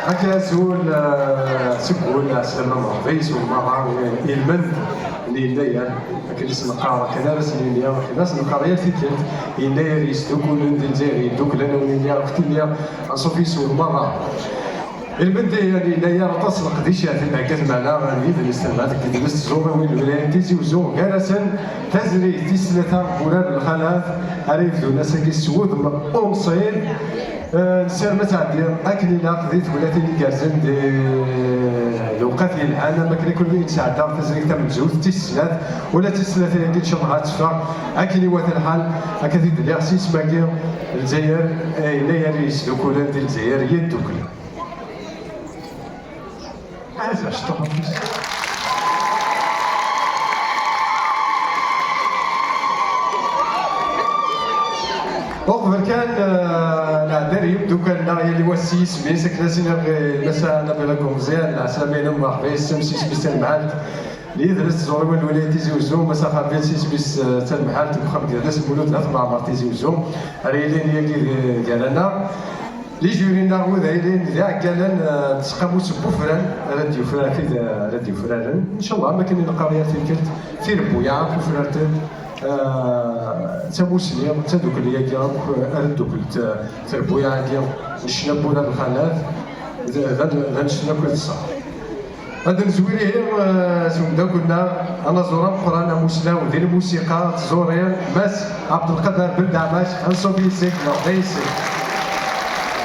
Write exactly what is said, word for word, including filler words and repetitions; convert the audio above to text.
Akka azul, eh, seg wul, ɛeslama, merḥba yes-wen merra, eh, i lmend n Yennayer, akken i s-neqqar, akken ara s-nini, akken ara s-neqqar yal tikkelt, Yennayer yesdukkulen di Lezzayer yeddukklen, a wen-iniɣ, a wen-iniɣ, anṣuf yes-wen merra. I lmend n Yennayer, aṭas n leqdicat i d-hegga tmana n yidles, deg yidles tẓuriwin n lwilaya n Tizi Uzzu, gar-asen tazrigt tis tlata n wurar n lxalat, ara yebdun ass-agi s wudem umṣin. Eh, nessaram ad tɛeddi akken ilaq di tewlatin igerrzen, di lewqat yelhan, am akken akk i nesɛedda tazrigt tamenzut, tis snat, ula d tis tlata-agi, ncallah ad teffeɣ akken iwata lḥal. Akka i d-lliɣ s yisem-agi, Lezzayer, eh, Yennayer yesdukkulen di Lezzayer yeddukklen. Uqbel kan, eh, nɛeddi ar yimdukal-nneɣ, yal wa s yisem-is, akken ad s-iniɣ i Massa Nabila Gumzian, lɛeslama-inem, merḥba yes-m, s yisem-is tanemhalt n yidles tẓuriwin n lwilaya n Tizi Uzzu, Massa Xabil s yisem-is, eh, tanemhalt n uxxam n yidles Lmulud n At Mɛemmer Tizi Uzzu, ara yilin yagi d-, gar-aneɣ. Lijuri-nneɣ wid ara yilin d iɛeggalen, eh, n tseqqamut n wufran ara d-yufraren, tid ara d-yufraren. Ncallah, am akken i neqqar yal tikkelt, tirebbuyaɛ akk ufrarten, eh, d tamusni, d tadukli-agi akk, eh, ara ddukkelt, eh, trebbuyaɛ-agi n ccna n wurar n lxalat, d, d, d annect-nni akk i d ṣṣeḥ. Ad nezwir ihi, eh, s umeddakel-nneɣ anaẓur ameqqran amussnaw di lmusiqa d tẓuri, Mass Ɛebdelqader Ben Deɛmac, anṣuf yes-k, merḥba yes-k.